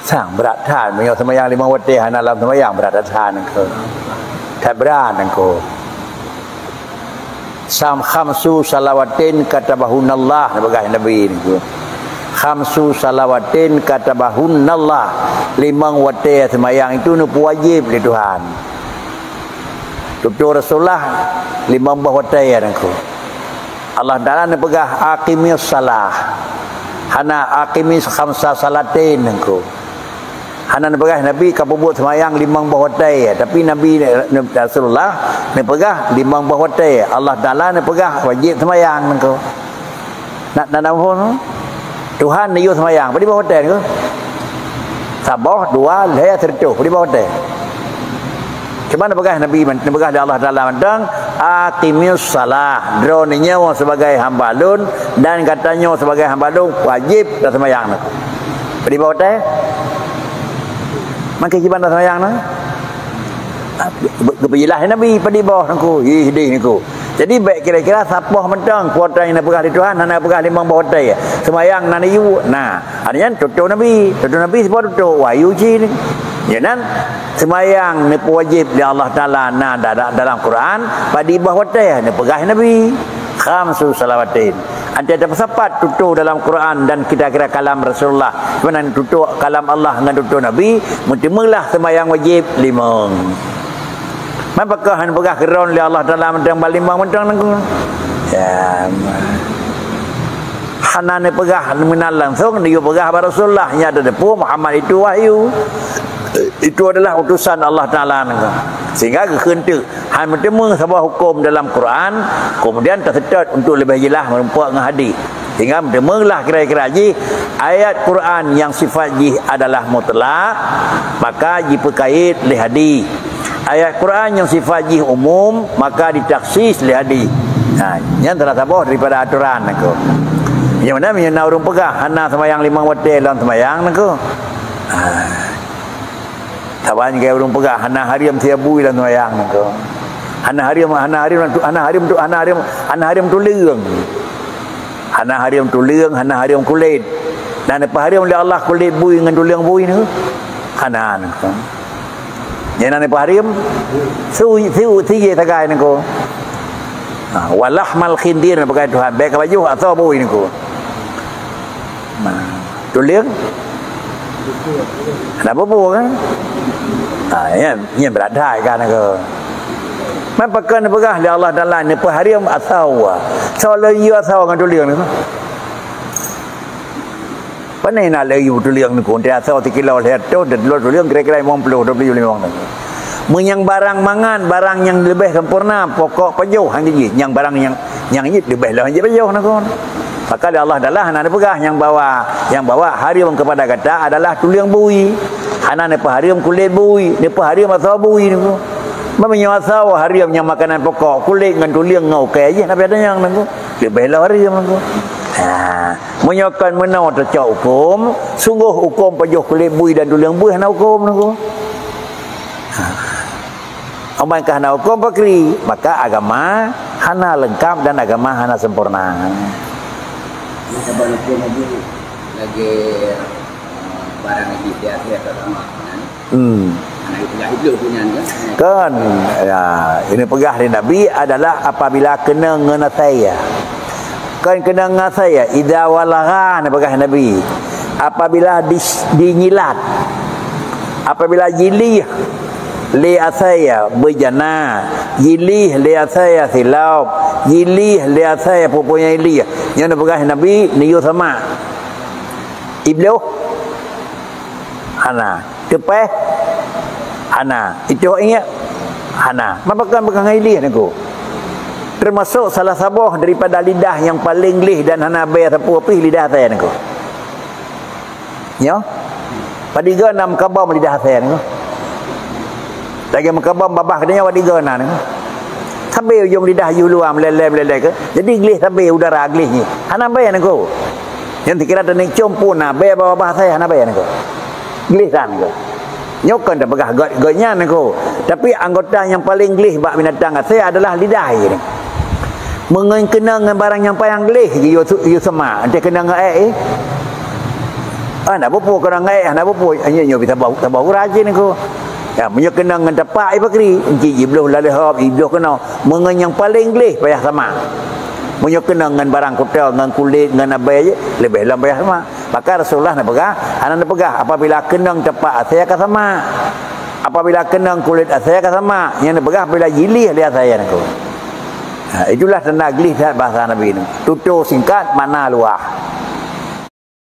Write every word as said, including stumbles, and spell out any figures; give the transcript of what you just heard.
Sang brat that, meunyoe seumayang limong watée hana lam seumayang, brat that nangko. That brat nangko. Sam khamsu salawatin katabahunallah, neupeugah Nabi nangko. Khamsu salawatin katabahunallah. Limong watée seumayang itu neupeuwajéb lé Tuhan. Tutoe Rasulullah limong boh watée nangko. Allah Taala neupeugah, "Aqimis shalah." Hana, "Aqimis khamsa salatin" nangko. Hana neupeugah Nabi ka peubuet seumayang limong boh watée, tapi Nabi, Rasulullah neupeugah limong boh watée. Allah Taala neupeugah wajéb seumayang nangko. Nak, nak, nak muphom? Tuhan neuyue seumayang, padum boh watée nangko? Saboh, dua, lhée, sireutôh, padum boh watée? Cuma neupeugah Nabi, neupeugah lé Allah Taala mantong, "Aqimis shalah." Droeneuh nyoe sebagai hamba Lôn dan gata nyoe sebagai hamba Lôn wajéb taseumayang nangko. Padum boh watée? Maka kiban taseumayang nangko. Geupeujeulaih Nabi padum boh nangko, hi hideh nangko. Jadi bék kira-kira sapoh mantong kuota nyang neupeugah lé Tuhan, hana neupeugah limong boh watée. Seumayang na neuyue, na. Artinya tutoe Nabi, tutoe Nabi sibagoe tutoe wahyu cit. Nyan seumayang neupeuwajéb lé Allah Taala na da-, dalam Quran, padum boh watée neupeugah Nabi. Khamsu salawatin. Antai tapeusapat tutoe dalam Quran dan kira-kira kalam Rasulullah, meunan tutoe kalam Allah ngon tutoe Nabi, meuteumeulah seumayang wajéb limong. Man pakon hana peugah keu droeneuh lé Allah Taala mantong bak limong mantong nangko? Ya. Hana neupeugah meunan langsung, neuyue peugah bak Rasulullah, nyan tateupeue Muhammad itu wahyu. Itu adalah utusan Allah Taala nangko. Sehingga geukheun teuk, hana meuteumé saboh huköm dalam Quran, kemudian taseutôt untuk leubeh jeulaih meurumpok ngon hadis. Sehingga meuteumé lah kira-kira jih, ayat Quran nyang sifat jih adalah mutlak, maka jipeukaét lé hadis. Ayat Quran nyang sifat jih umum, maka ditaksis lé hadis. Ha, nyan salah saboh daripada atoran nangko. Nyang mana meunyoe na ureuëng peugah hana seumayang limong watée lom seumayang nangko. Ha. Saban keu ureuëng peugah hana hareuem sie bui lam seumayang nangko. Hana hareuem, hana hareuem, hana hareuem, hana hareuem, hana hareuem tuleueng. Hana hareuem tuleueng, hana hareuem kulét. Na neupeuhareuem lé Allah kulét bui ngon tuleueng bui nangko? Hana nangko. Nyan na neupeuhareuem su, su, sie sagai nangko. Ha, walahmal khinzir neupeugah Tuhan, bék kapajoh asoe bui nangko. Nah, tuleueng? Hana peue-peue kan? Ha, nyan, nyan brat that kan nangko. Man pakon neupeugah lé Allah Taala neupeuhareuem asoe. Soe lôn yue asoe ngon tuleueng nangko? Pane na lôn yue tuleueng nangko? Teuasoe sikilo lhée reutôh, teulo tuleueng kira-kira limong ploh, dua puluh limong nangko. Meunyoe barang mangat, barang nyang leubeh sempurna, pokok pajoh hana jih, nyang barang nyang, nyang jih leubeh lom jih pajoh nangko. Maka lé Allah Taala hana neupeugah nyang bahwa, nyang bahwa hareuem keupada gata adalah tuleueng bui. Hana neupeuhareuem kulét bui, neupeuhareuem asoe bui nangko. Meunyoe asoe hareuem nyang makanan pokok, kulét ngon tuleueng ngon ukée jih, na pih atanyong nangko. Leubeh lom hareuem nangko. Ha, meunyoe kon meunoe teucok huköm, sunggoh huköm pajoh kulét bui dan tuleueng bui hana huköm nangko. Ha. Aman ka hana huköm pakri, maka agama hana leungkab dan agama hana sempurna. Saban huköm lagi, lagi, eh, barang lagi di akhir agama, kan? Hmm. Hana dipeugah hidup tu nyan, kan? Kan, ya, ini peugah lé Nabi adalah apabila kena ngon asai, ya. Kan kena ngon asai, ya, idza walagha, neupeugah Nabi. Apabila di, dinyilat, apabila jilih lé asai, ya, beujana, jilih lé asai, ya, silop, jilih lé asai, ya, peue-peue nyang jilih. Nyan neupeugah Nabi, neuyue samak. Ibloh? Hana. Teupeh? Hana. Itôh ingat? Hana. Man pakon peugah ngon ilih nangko. Termasuk salah saboh daripada lidah nyang paleng gleh dan hana bèe sapeue pih lidah asèe nangko. Nyoe? Padum goe na meukabom lidah asèe nangko? Lagèe meukabom babah geutanyoe padum goe na nangko? Sabé ujong lidah yue luwa meulèe-lèe, meulèe-lèe keu. Jadi gleh sabé udara gleh nyan. Hana bèe nangko. Nyan sikira teunicom pun na bèe bak babah asèe hana bèe nangko. Gleh that nangko. Nyoe kon tapeugah göt, göt nyan nangko. Tapi anggota nyang paleng gleh bak binatang asèe adalah lidah jih. Meungon keunong ngon barang nyang panyang gleh, yue su-, yue semak. Entah keunong ngon èk, eh. Ah, hana peue-peue keunong ngon èk, hana peue-peue. Nyoe, nyoe bisa bau, bisa bau racun ko. Ya, meunyoe keunong ngon tepak, eh, pakri, enci jibloh laleh hop, jibloh keunong. Meungon nyang paleng gleh, payah semak. Meunyoe keunong ngon barang kuto, ngon kulét, ngon abèe je, leubeh lom payah semak. Maka Rasulullah neupeugah, hana neupeugah, apabila keunong tepak asèe ka semak. Apabila keunong kulét asèe ka semak, nyang neupeugah apabila jilih lé asèe nyan ko. Ha, itulah tanda gleh that bahasa Nabi nyoe. Tutoe singkat, makna luwah.